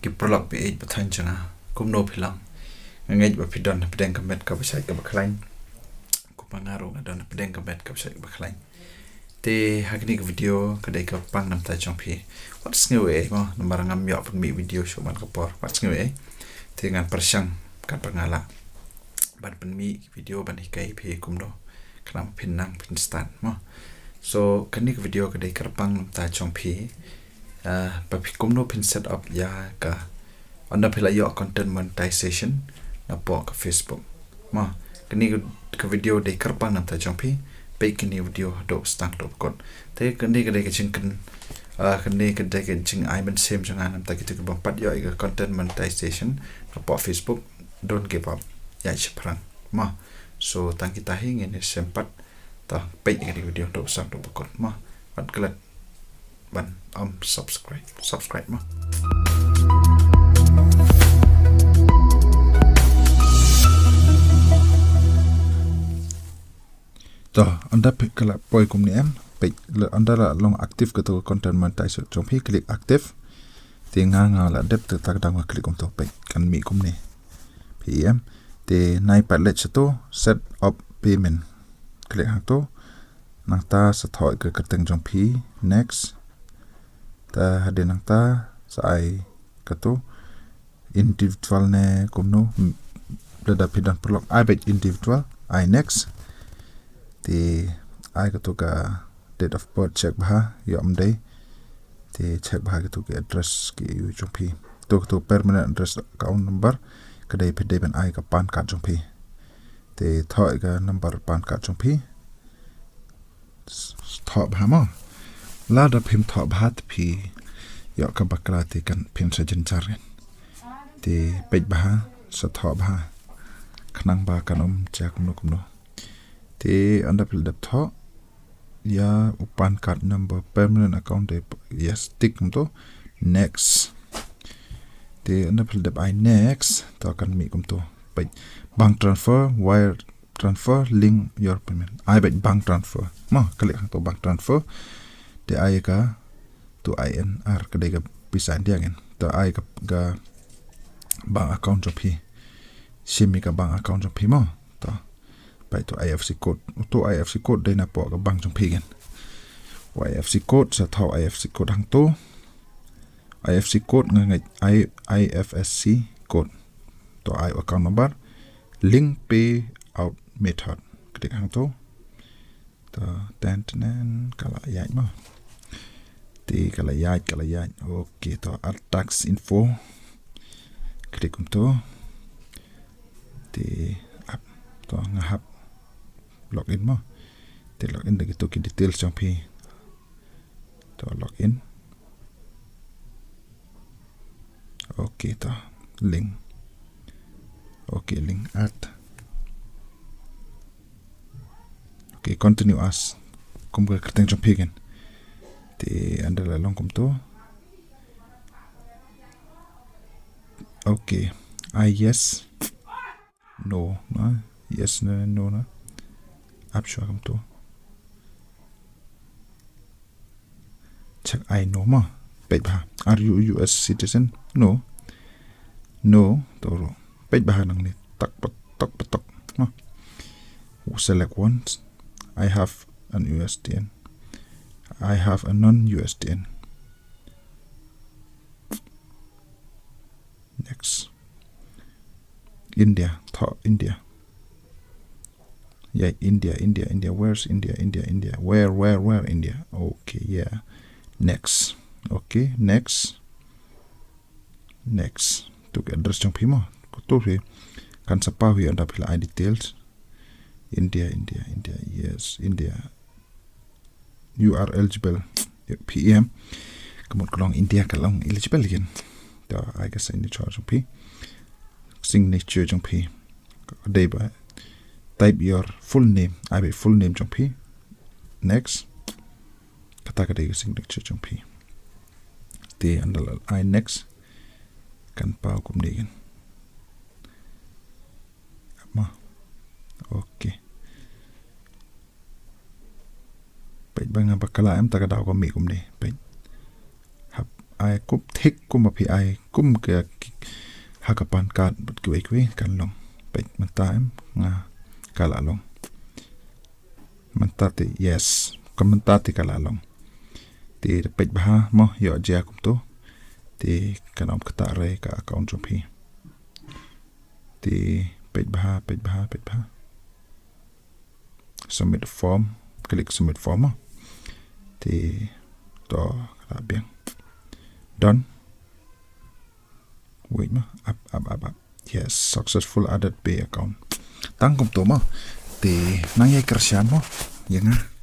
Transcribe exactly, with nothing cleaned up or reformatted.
ki paralok phi ïeit ba thaiñ jong nga, kumno phi long? Nga ngeit ba phi don hapdeng ka met kaba shait kaba khlaiñ, kumba nga ruh nga don hapdeng ka met kaba shait kaba khlaiñ. Te ha kane ka video ka dei ka pang na bynta jong phi. Wat sngew ei ei mo, namar ngam ïoh pynmih video shuh man ka por. Wat sngew ei ei. Te ngan pyrshang katba nga lah ban pynmih video ban hikai phi kumno, khnang phin nang phin start mo. So kane ka video ka dei ka pang na bynta jong phi, ah, ba phi kumno phin set up ïa ka, ynda phi la ïoh content monetization napoh ka Facebook mo. Kane ka, ka video dei ka pang na bynta jong phi. Peit kane ka video haduh ba sdang haduh ba kut. Te kane ka dei ka jingkren, ah, kane ka dei ka jingai mynsiem jong nga na bynta kito ki bym pat ïoh ïa ka content monetization napoh Facebook. Don't give up. Ïaid shaphrang mo. So tang kita hi, ngin ïashem pat. To peit ïa kane ka video haduh ba sdang haduh ba kut mo. Wat klet ban ym subscribe, subscribe mo. To, ynda phi, ka la poi kumne em, peit, la, ynda la long active kato ka content monetize jong phi, click active. Te nga, nga la dep te, ta ka daw nga click kumto, peit kan mih kumne. Phi ïohi em. Te nai pat leit shato, set up payment. Click hangto. Nangta sa thoh ïa ka kyrteng jong phi, next. Ta hadien nangta sa ai kato individual ne kumno, m-, lada phi don paralok, ai beit individual, ai next. Te ai kato ka date of birth, check bha, ïoh ym dei. Te check bha kato ka address ki jong phi. To kato permanent address, account number, ka dei phi dei ban ai ka PAN card jong phi. Te thoh ïa ka number PAN card jong phi. S-, s-, thoh bha mo. Lada phim thoh bha te phi ïoh ka bakla te kan phin sa jynjar kan. Te peit bha, sa thoh bha. Khnang ba kan ym jia kumno kumno. Te ynda phi la dep thoh ïa u PAN card number, permanent account, te yes, tick kumto. Next. Te ynda phi la dep ai next, to kan mih kumto. Peit, bank transfer, wire transfer, link your payment. Ai beit bank transfer. Mo, click hangto bank transfer. Te ai ka, to I N R, ka dei ka pisa India kan. To ai ka, ka bank account jong phi. Shim ïa ka bank account jong phi mo. To. Peit to I F S C code. To I F S C code dei napoh ka bank jong phi kan. I F S C code, sa thoh I F S C code hangto. I F S C code nga ngeit, I, I F S C code. To ai account number. Link payout method. Click hangto. To, ten, ten, ka la ïaid mo. Te ka la ïaid, ka la ïaid. Okay, to add tax info. Click kumto. Te ap, to nga hap login mo. Te login da kito ki details jong phi. To login. Okay, to link. Okay, link add. Okay, continue as. Kum ka kyrteng jong phi kan. Te ynda la long kumto. Okay, ai yes. No, na. Yes, na, no, na. Ap shuwa kumto. Check ai no mo. Peit bha. Are you U S citizen? No. No, to ruh. Peit bha nangne. Tak pat, tak pat, tak. No. Select once. I have an U S T N. I have a non-U S T N. Next. India, thoh India. Yeah, India, India, India. Where's India, India, India? Where, where, where India? Okay, yeah. Next. Okay, next. Next. To ka address jong phi mo. Ko to phi. Kan sa paw hi ynda phi la ai details. India, India, India. Yes, India. You are eligible. P M. Ka mut ka long India ka long eligible again. To ai ka signature jong phi. Signature jong phi. Ka dei ba. Type your full name. Ai ba full name jong phi. Next. Kata ka dei ka signature jong phi. Te ynda la ai next. Kan paw kumne again. Ma. Okay. Peit ba nga bakla em, ta ka daw ka mih kumne. Peit. Hap ai kum thik kum ma phi ai kum ka ki-, ha ka PAN card bad kiwei kiwei kan long. Peit mynta em nga ka la long. Mynta te yes. Ka mynta te ka la long. Te peit bha mo ïoh jia kumto. Te kan ym kata re ka account jong phi. Te peit bha, peit bha, peit bha. Submit form, click submit form mo. Te to ka la biang. Done. Wait mo, up, up, up, up. Yes, successful added pay account. Tang kumto mo. Te nang ïai kyrshan mo. Ïa nga.